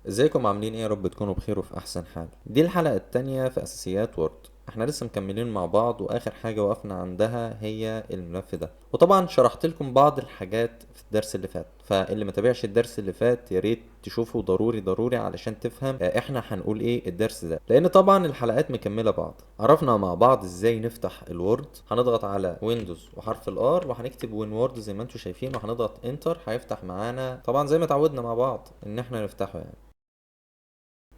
ازيكم عاملين ايه؟ يا رب تكونوا بخير وفي احسن حال. دي الحلقة التانية في اساسيات Word. احنا لسه مكملين مع بعض، واخر حاجة وقفنا عندها هي الملف ده، وطبعا شرحت لكم بعض الحاجات في الدرس اللي فات، فاللي ما تابعش الدرس اللي فات يا ريت تشوفه ضروري ضروري علشان تفهم احنا هنقول ايه الدرس ده، لان طبعا الحلقات مكملة بعض. عرفنا مع بعض ازاي نفتح ال Word. هنضغط على Windows وحرف ال R وهنكتب Winword زي ما انتم شايفين، وهنضغط Enter، هيفتح معانا طبعا زي ما اتعودنا مع بعض ان احنا نفتحه.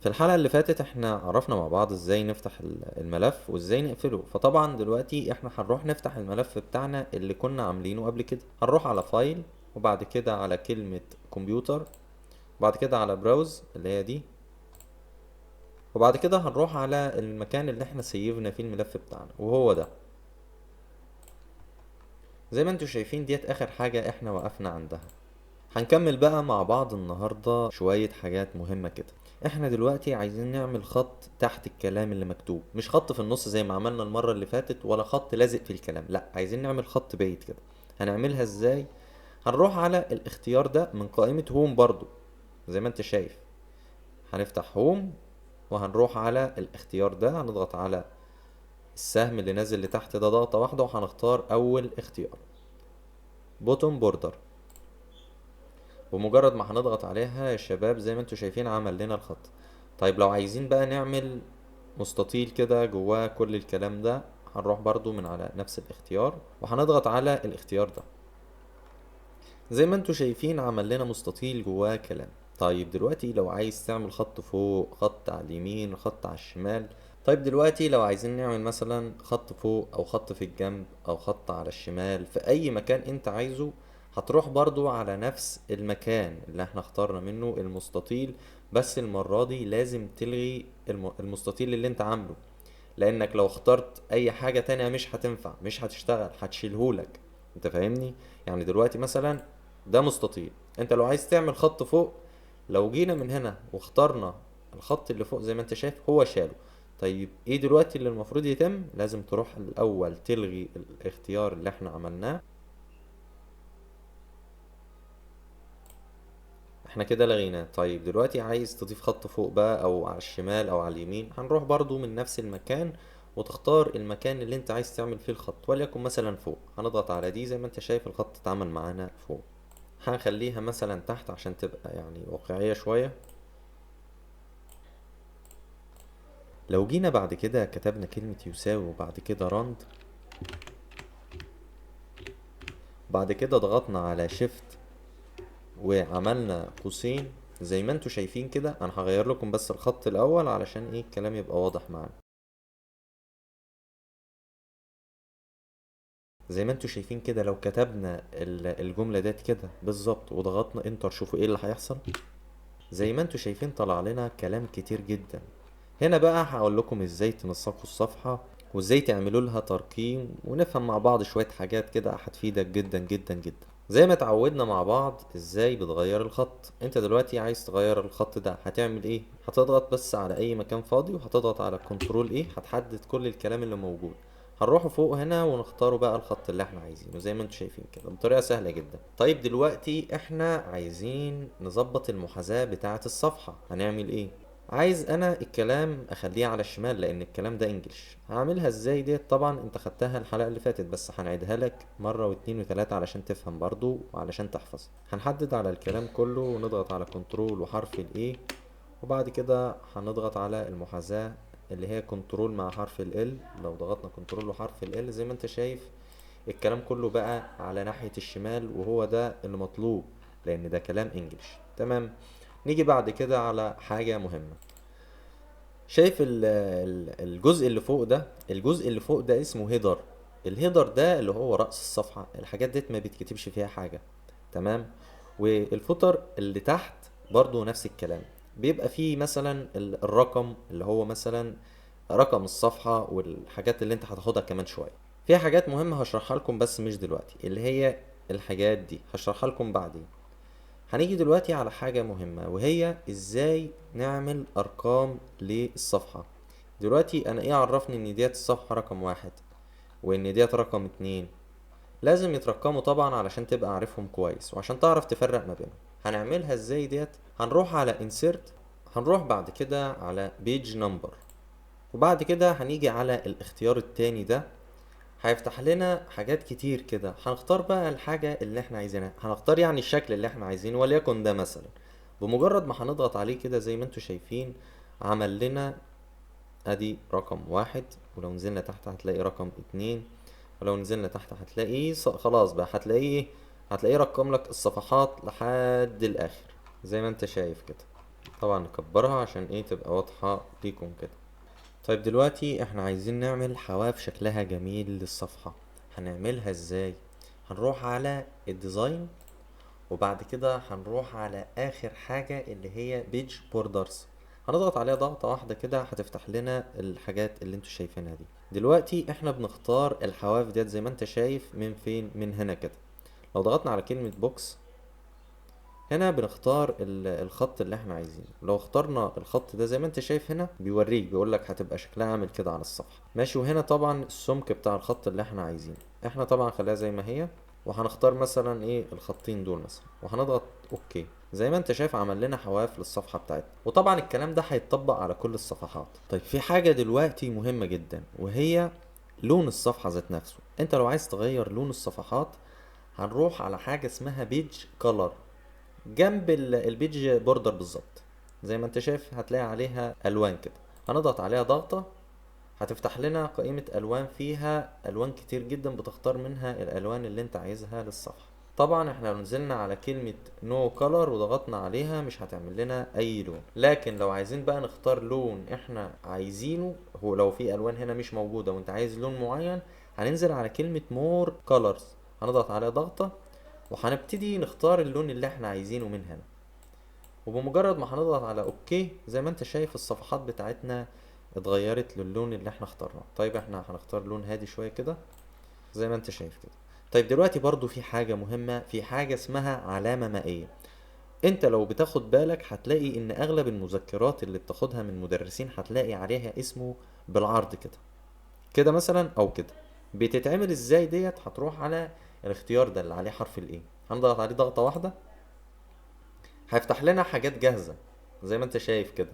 في الحلقة اللي فاتت احنا عرفنا مع بعض ازاي نفتح الملف وازاي نقفله، فطبعا دلوقتي احنا هنروح نفتح الملف بتاعنا اللي كنا عاملينه قبل كده. هنروح على File، وبعد كده على كلمة كمبيوتر، وبعد كده على Browse اللي هي دي، وبعد كده هنروح على المكان اللي احنا سيفنا فيه الملف بتاعنا وهو ده. زي ما انتم شايفين ديت اخر حاجة احنا وقفنا عندها. هنكمل بقى مع بعض النهاردة شوية حاجات مهمة كده. احنا دلوقتي عايزين نعمل خط تحت الكلام اللي مكتوب، مش خط في النص زي ما عملنا المرة اللي فاتت، ولا خط لازق في الكلام، لا عايزين نعمل خط بعيد كده. هنعملها ازاي؟ هنروح على الاختيار ده من قائمة Home برضو زي ما انت شايف، هنفتح Home وهنروح على الاختيار ده، هنضغط على السهم اللي نازل لتحت ده ضغطة واحدة، وهنختار اول اختيار Bottom Border. بمجرد ما هنضغط عليها يا شباب زي ما انتم شايفين عمل لنا الخط. طيب لو عايزين بقى نعمل مستطيل كده جواه كل الكلام ده، هنروح برضو من على نفس الاختيار وهنضغط على الاختيار ده. زي ما انتم شايفين عمل لنا مستطيل جواه كلام. طيب دلوقتي لو عايز تعمل خط فوق، خط على اليمين، خط على الشمال. طيب دلوقتي لو عايزين نعمل مثلا خط فوق او خط في الجنب او خط على الشمال في اي مكان انت عايزه، هتروح برضو على نفس المكان اللي احنا اخترنا منه المستطيل، بس المرة دي لازم تلغي المستطيل اللي انت عامله، لانك لو اخترت اي حاجة تانية مش هتنفع، مش هتشتغل، هتشيلهولك. انت فاهمني؟ دلوقتي مثلا ده مستطيل، انت لو عايز تعمل خط فوق، لو جينا من هنا واخترنا الخط اللي فوق زي ما انت شايف هو شاله. طيب ايه دلوقتي اللي المفروض يتم؟ لازم تروح الاول تلغي الاختيار اللي احنا عملناه. احنا كده لغيناه. طيب دلوقتي عايز تضيف خط فوق بقى او على الشمال او على اليمين، هنروح برضو من نفس المكان وتختار المكان اللي انت عايز تعمل فيه الخط، وليكن مثلا فوق. هنضغط على دي، زي ما انت شايف الخط اتعمل معانا فوق. هنخليها مثلا تحت عشان تبقى واقعية شوية. لو جينا بعد كده كتبنا كلمة يساوي وبعد كده راند، بعد كده ضغطنا على شيفت وعملنا قوسين زي ما انتوا شايفين كده. انا هغير لكم بس الخط الاول علشان الكلام يبقى واضح معانا. زي ما انتوا شايفين كده لو كتبنا الجملة ديت كده بالظبط وضغطنا انتر، شوفوا ايه اللي هيحصل. زي ما انتوا شايفين طلع لنا كلام كتير جدا. هنا بقى هقول لكم ازاي تنسقوا الصفحة وازاي تعملوا لها ترقيم، ونفهم مع بعض شوية حاجات كده هتفيدك جدا جدا جدا. زي ما اتعودنا مع بعض ازاي بتغير الخط. انت دلوقتي عايز تغير الخط ده، هتعمل ايه؟ هتضغط بس على اي مكان فاضي وهتضغط على كنترول ايه، هتحدد كل الكلام اللي موجود. هنروح فوق هنا ونختاروا بقى الخط اللي احنا عايزينه زي ما انتم شايفين كده بطريقة سهلة جدا. طيب دلوقتي احنا عايزين نظبط المحاذاة بتاعة الصفحة، هنعمل ايه؟ عايز انا الكلام اخليه على الشمال لان الكلام ده انجلش. هعملها ازاي ديت؟ طبعا انت خدتها الحلقة اللي فاتت بس هنعيدها لك مرة واتنين وتلاتة علشان تفهم برضو وعلشان تحفظ. هنحدد على الكلام كله ونضغط على كنترول وحرف الاي، وبعد كده هنضغط على المحاذاة اللي هي كنترول مع حرف ال. لو ضغطنا كنترول وحرف ال زي ما انت شايف الكلام كله بقى على ناحية الشمال، وهو ده اللي مطلوب لان ده كلام انجلش. تمام. نيجي بعد كده على حاجة مهمة. شايف الجزء اللي فوق ده؟ الجزء اللي فوق ده اسمه هيدر. الهيدر ده اللي هو رأس الصفحة، الحاجات ديت ما بيتكتبش فيها حاجة. تمام. والفوتر اللي تحت برضو نفس الكلام، بيبقى فيه مثلا الرقم اللي هو مثلا رقم الصفحة والحاجات اللي انت هتاخدها كمان شوية. في حاجات مهمة هشرحها لكم بس مش دلوقتي، اللي هي الحاجات دي هشرحها لكم بعدين. هنيجي دلوقتي على حاجة مهمة، وهي ازاي نعمل ارقام للصفحة. دلوقتي انا ايه عرفني ان ديت الصفحة رقم 1 وان ديت رقم 2؟ لازم يترقموا طبعا علشان تبقى عارفهم كويس وعشان تعرف تفرق ما بينهم. هنعملها ازاي ديت؟ هنروح على insert، هنروح بعد كده على page number، وبعد كده هنيجي على الاختيار التاني ده، هيفتح لنا حاجات كتير كده. هنختار بقى الحاجة اللي احنا عايزينها، هنختار يعني الشكل اللي احنا عايزينه، وليكن ده مثلا. بمجرد ما هنضغط عليه كده زي ما انتوا شايفين عمل لنا ادي رقم 1، ولو نزلنا تحت هتلاقي رقم 2، ولو نزلنا تحت هتلاقي خلاص بقى هتلاقيه رقم لك الصفحات لحد الاخر زي ما انت شايف كده. طبعا نكبرها عشان ايه تبقى واضحة ليكم كده. طيب دلوقتي احنا عايزين نعمل حواف شكلها جميل للصفحة، هنعملها ازاي؟ هنروح على ال design، وبعد كده هنروح على اخر حاجة اللي هي page borders، هنضغط عليها ضغطة واحدة كده هتفتح لنا الحاجات اللي انتوا شايفينها دي. دلوقتي احنا بنختار الحواف ديت زي ما انت شايف من فين؟ من هنا كده. لو ضغطنا على كلمة box هنا بنختار الخط اللي احنا عايزينه. لو اخترنا الخط ده زي ما انت شايف هنا بيوريك، بيقولك هتبقى شكلها عامل كده على الصفحة، ماشي. وهنا طبعا السمك بتاع الخط اللي احنا عايزينه، احنا طبعا خليها زي ما هي، وهنختار مثلا ايه الخطين دول مثلا، وهنضغط okay. زي ما انت شايف عمل لنا حواف للصفحة بتاعتنا، وطبعا الكلام ده هيتطبق على كل الصفحات. طيب في حاجة دلوقتي مهمة جدا، وهي لون الصفحة ذات نفسه. انت لو عايز تغير لون الصفحات هنروح على حاجة اسمها page color جنب ال page border بالظبط، زي ما انت شايف هتلاقي عليها الوان كده. هنضغط عليها ضغطة هتفتح لنا قائمة الوان فيها الوان كتير جدا، بتختار منها الالوان اللي انت عايزها للصفحة. طبعا احنا لو نزلنا على كلمة no color وضغطنا عليها مش هتعمل لنا اي لون، لكن لو عايزين بقى نختار لون احنا عايزينه، هو لو في الوان هنا مش موجودة وانت عايز لون معين، هننزل على كلمة more colors، هنضغط عليها ضغطة وهنبتدي نختار اللون اللي احنا عايزينه من هنا. وبمجرد ما هنضغط على okay زي ما انت شايف الصفحات بتاعتنا اتغيرت للون اللي احنا اخترناه. طيب احنا هنختار لون هادي شوية كده زي ما انت شايف كده. طيب دلوقتي برضو في حاجة مهمة، في حاجة اسمها علامة مائية. انت لو بتاخد بالك هتلاقي ان اغلب المذكرات اللي بتاخدها من مدرسين هتلاقي عليها اسمه بالعرض كده كده مثلا او كده. بتتعمل ازاي ديت؟ هتروح على الاختيار ده اللي عليه حرف ال A، هنضغط عليه ضغطة واحدة هيفتح لنا حاجات جاهزة زي ما انت شايف كده.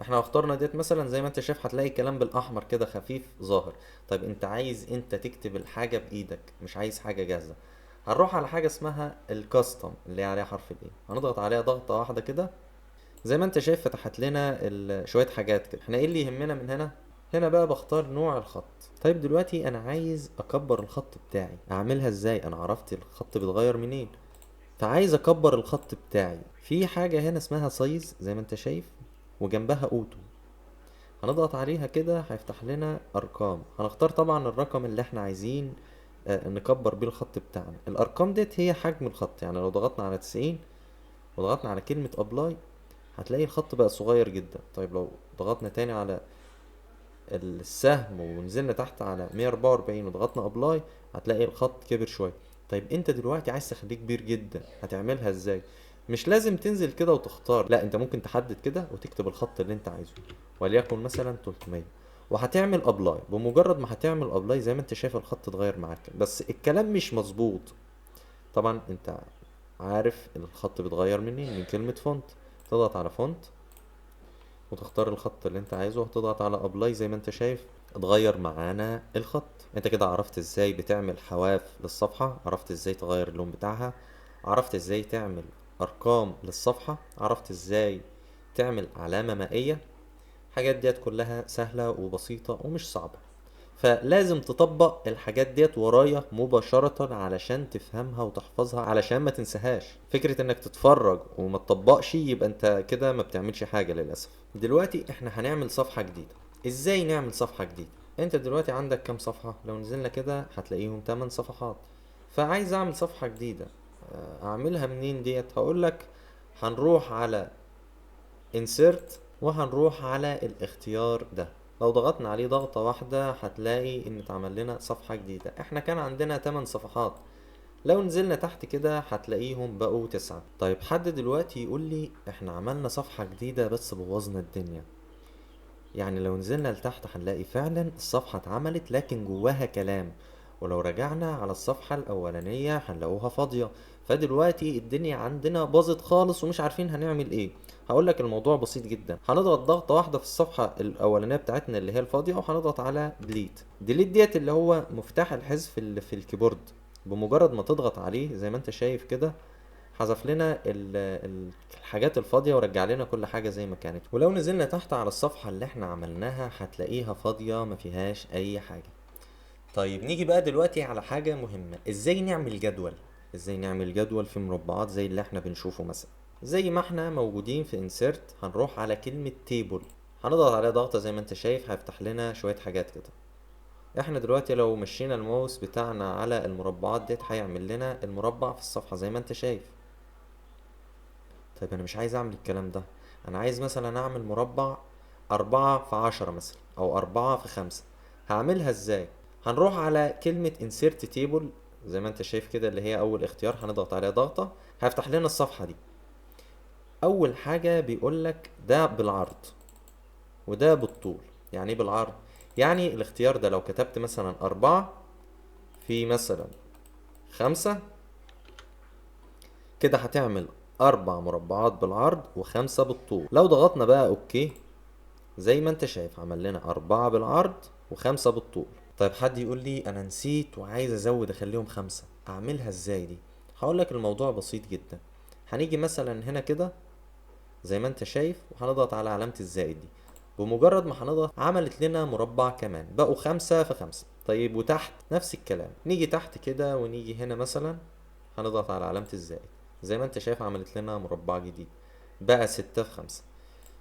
احنا اخترنا ديت مثلا، زي ما انت شايف هتلاقي الكلام بالاحمر كده خفيف ظاهر. طيب انت عايز انت تكتب الحاجة بايدك، مش عايز حاجة جاهزة، هنروح على حاجة اسمها ال custom اللي عليها حرف ال A، هنضغط عليها ضغطة واحدة كده زي ما انت شايف فتحت لنا شوية حاجات كده. احنا ايه اللي يهمنا من هنا؟ هنا بقى بختار نوع الخط. طيب دلوقتي انا عايز اكبر الخط بتاعي، اعملها ازاي؟ انا عرفت الخط بيتغير منين، فعايز اكبر الخط بتاعي. في حاجة هنا اسمها size زي ما انت شايف وجنبها auto، هنضغط عليها كده هيفتح لنا ارقام. هنختار طبعا الرقم اللي احنا عايزين نكبر بيه الخط بتاعنا. الارقام ديت هي حجم الخط، يعني لو ضغطنا على 90 وضغطنا على كلمة apply هتلاقي الخط بقى صغير جدا. طيب لو ضغطنا تاني على السهم ونزلنا تحت على 144 وضغطنا apply هتلاقي الخط كبر شوية. طيب انت دلوقتي عايز تخليه كبير جدا، هتعملها ازاي؟ مش لازم تنزل كده وتختار، لا انت ممكن تحدد كده وتكتب الخط اللي انت عايزه، وليكن مثلا 300، وهتعمل apply. بمجرد ما هتعمل apply زي ما انت شايف الخط اتغير معاك، بس الكلام مش مظبوط. طبعا انت عارف الخط بيتغير منين؟ من كلمة font. تضغط على font وتختار الخط اللي انت عايزه وهتضغط على apply، زي ما انت شايف اتغير معانا الخط. انت كده عرفت ازاي بتعمل حواف للصفحة، عرفت ازاي تغير اللون بتاعها، عرفت ازاي تعمل ارقام للصفحة، عرفت ازاي تعمل علامة مائية. الحاجات ديت كلها سهلة وبسيطة ومش صعبة، فلازم تطبق الحاجات ديت ورايا مباشرة علشان تفهمها وتحفظها، علشان ما تنساهاش. فكرة انك تتفرج وما تطبقش يبقى انت كده ما بتعملش حاجة للأسف. دلوقتي احنا هنعمل صفحة جديدة. ازاي نعمل صفحة جديدة؟ انت دلوقتي عندك كام صفحة؟ لو نزلنا كده هتلاقيهم 8 صفحات. فعايز اعمل صفحة جديدة، اعملها منين ديت؟ هقولك هنروح على insert وهنروح على الاختيار ده. لو ضغطنا عليه ضغطة واحدة هتلاقي ان اتعمل لنا صفحة جديدة. احنا كان عندنا 8 صفحات، لو نزلنا تحت كده هتلاقيهم بقوا 9. طيب حد دلوقتي يقول لي احنا عملنا صفحة جديدة بس بوظنا الدنيا. يعني لو نزلنا لتحت هنلاقي فعلا الصفحة اتعملت لكن جواها كلام، ولو رجعنا على الصفحة الأولانية هنلاقوها فاضية. فدلوقتي الدنيا عندنا باظت خالص ومش عارفين هنعمل ايه. هقول لك الموضوع بسيط جدا، هنضغط ضغطة واحدة في الصفحة الأولانية بتاعتنا اللي هي الفاضية، وهنضغط على delete. delete ديت اللي هو مفتاح الحذف اللي في ال keyboard، بمجرد ما تضغط عليه زي ما انت شايف كده حذف لنا الحاجات الفاضية ورجع لنا كل حاجة زي ما كانت. ولو نزلنا تحت على الصفحة اللي احنا عملناها هتلاقيها فاضية ما فيهاش أي حاجة. طيب نيجي بقى دلوقتي على حاجة مهمة، ازاي نعمل جدول؟ ازاي نعمل جدول في مربعات زي اللي احنا بنشوفه مثلا؟ زي ما احنا موجودين في insert هنروح على كلمة table، هنضغط عليها ضغطة زي ما انت شايف هيفتح لنا شوية حاجات كده. احنا دلوقتي لو مشينا الماوس بتاعنا على المربعات ديت هيعمل لنا المربع في الصفحة زي ما انت شايف. طيب انا مش عايز اعمل الكلام ده، انا عايز مثلا اعمل مربع 4 في 10 مثلا او 4 في 5. هعملها ازاي؟ هنروح على كلمة insert table زي ما انت شايف كده اللي هي اول اختيار، هنضغط عليها ضغطة هيفتح لنا الصفحة دي. اول حاجة بيقولك ده بالعرض وده بالطول. يعني ايه بالعرض؟ يعني الاختيار ده لو كتبت مثلا 4 في مثلا 5 كده هتعمل 4 مربعات بالعرض و5 بالطول. لو ضغطنا بقى okay زي ما انت شايف عمل لنا 4 بالعرض و5 بالطول. طيب حد يقول لي انا نسيت وعايز ازود اخليهم 5، اعملها ازاي دي؟ هقول لك الموضوع بسيط جدا. هنيجي مثلا هنا كده زي ما انت شايف وهنضغط على علامة الزائد دي، بمجرد ما هنضغط عملت لنا مربع كمان، بقوا 5 في 5. طيب وتحت نفس الكلام، نيجي تحت كده ونيجي هنا مثلا هنضغط على علامة الزائد زي ما انت شايف عملت لنا مربع جديد بقى 6 في 5.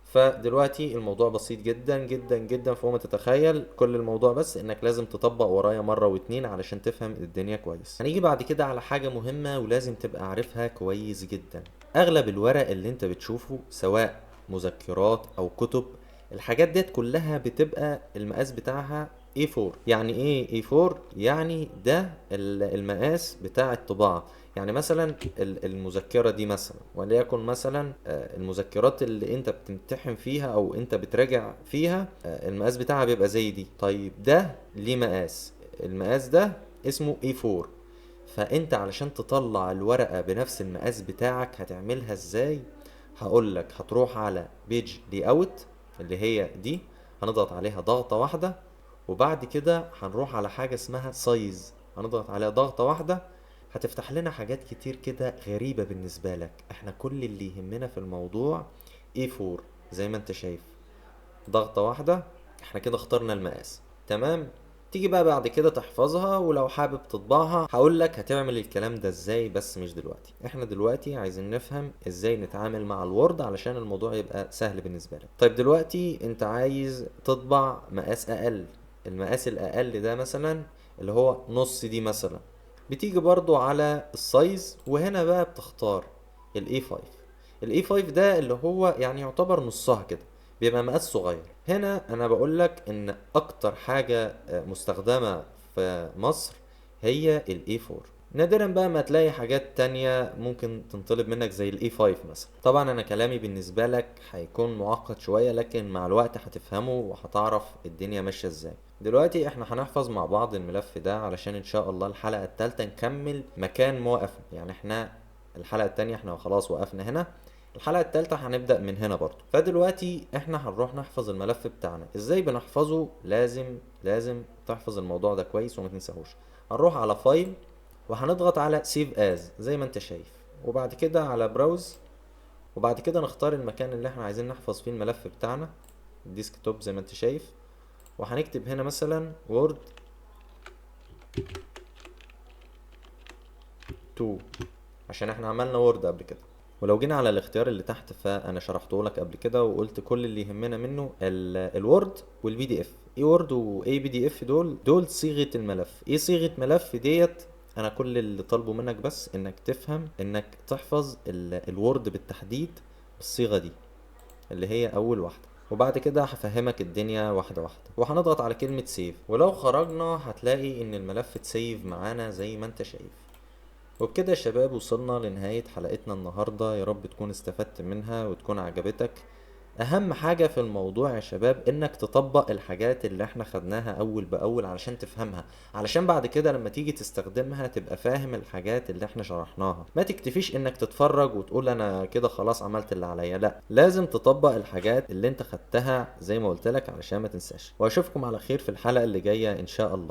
فدلوقتي الموضوع بسيط جدا جدا جدا فوق ما تتخيل. كل الموضوع بس انك لازم تطبق ورايا مرة واتنين علشان تفهم الدنيا كويس. هنيجي بعد كده على حاجة مهمة ولازم تبقى عارفها كويس جدا. اغلب الورق اللي انت بتشوفه سواء مذكرات او كتب، الحاجات ديت كلها بتبقى المقاس بتاعها A4. يعني ايه A4؟ يعني ده المقاس بتاع الطباعة. يعني مثلا المذكرة دي مثلا، وليكن مثلا المذكرات اللي انت بتمتحن فيها او انت بتراجع فيها، المقاس بتاعها بيبقى زي دي. طيب ده ليه مقاس؟ المقاس ده اسمه A4. فانت علشان تطلع الورقة بنفس المقاس بتاعك هتعملها ازاي؟ هقولك هتروح على page layout اللي هي دي، هنضغط عليها ضغطة واحدة، وبعد كده هنروح على حاجة اسمها size، هنضغط عليها ضغطة واحدة، هتفتح لنا حاجات كتير كده غريبة بالنسبة لك. احنا كل اللي يهمنا في الموضوع A4 زي ما انت شايف، ضغطة واحدة احنا كده اخترنا المقاس. تمام. تيجي بقى بعد كده تحفظها، ولو حابب تطبعها هقول لك هتعمل الكلام ده ازاي، بس مش دلوقتي. احنا دلوقتي عايزين نفهم ازاي نتعامل مع ال Word علشان الموضوع يبقى سهل بالنسبة لك. طيب دلوقتي انت عايز تطبع مقاس اقل، المقاس الاقل ده مثلا اللي هو نص دي مثلا، بتيجي برضو على ال size، وهنا بقى بتختار ال A5. ال A5 ده اللي هو يعني يعتبر نصها كده، بيبقى مقاس صغير. هنا انا بقول لك ان اكتر حاجة مستخدمة في مصر هي ال A4. نادرا بقى ما تلاقي حاجات تانية ممكن تنطلب منك زي ال A5 مثلا. طبعا انا كلامي بالنسبة لك هيكون معقد شوية، لكن مع الوقت هتفهمه وهتعرف الدنيا ماشية ازاي. دلوقتي احنا هنحفظ مع بعض الملف ده علشان ان شاء الله الحلقة التالتة نكمل مكان ما وقفنا. يعني احنا الحلقة التانية احنا خلاص وقفنا هنا، الحلقة التالتة هنبدأ من هنا برضو. فدلوقتي احنا هنروح نحفظ الملف بتاعنا. ازاي بنحفظه؟ لازم تحفظ الموضوع ده كويس وما تنساهوش. هنروح على file وهنضغط على save as زي ما انت شايف، وبعد كده على browse، وبعد كده نختار المكان اللي احنا عايزين نحفظ فيه الملف بتاعنا، ال desktop زي ما انت شايف، وهنكتب هنا مثلا Word 2 عشان احنا عملنا Word قبل كده. ولو جينا على الاختيار اللي تحت فانا شرحته لك قبل كده وقلت كل اللي يهمنا منه ال Word وال PDF. ايه Word وايه PDF؟ دول صيغة الملف. ايه صيغة ملف ديت؟ انا كل اللي طالبه منك بس انك تفهم انك تحفظ ال Word بالتحديد بالصيغة دي اللي هي اول واحدة، وبعد كده هفهمك الدنيا واحدة واحدة. وهنضغط على كلمة save، ولو خرجنا هتلاقي ان الملف اتسيف معانا زي ما انت شايف. وبكده يا شباب وصلنا لنهاية حلقتنا النهاردة. يا رب تكون استفدت منها وتكون عجبتك. اهم حاجة في الموضوع يا شباب انك تطبق الحاجات اللي احنا خدناها اول باول علشان تفهمها، علشان بعد كده لما تيجي تستخدمها تبقى فاهم الحاجات اللي احنا شرحناها. ما تكتفيش انك تتفرج وتقول انا كده خلاص عملت اللي عليا، لا، لازم تطبق الحاجات اللي انت خدتها زي ما قلت لك علشان ما تنساش. واشوفكم على خير في الحلقة اللي جاية ان شاء الله.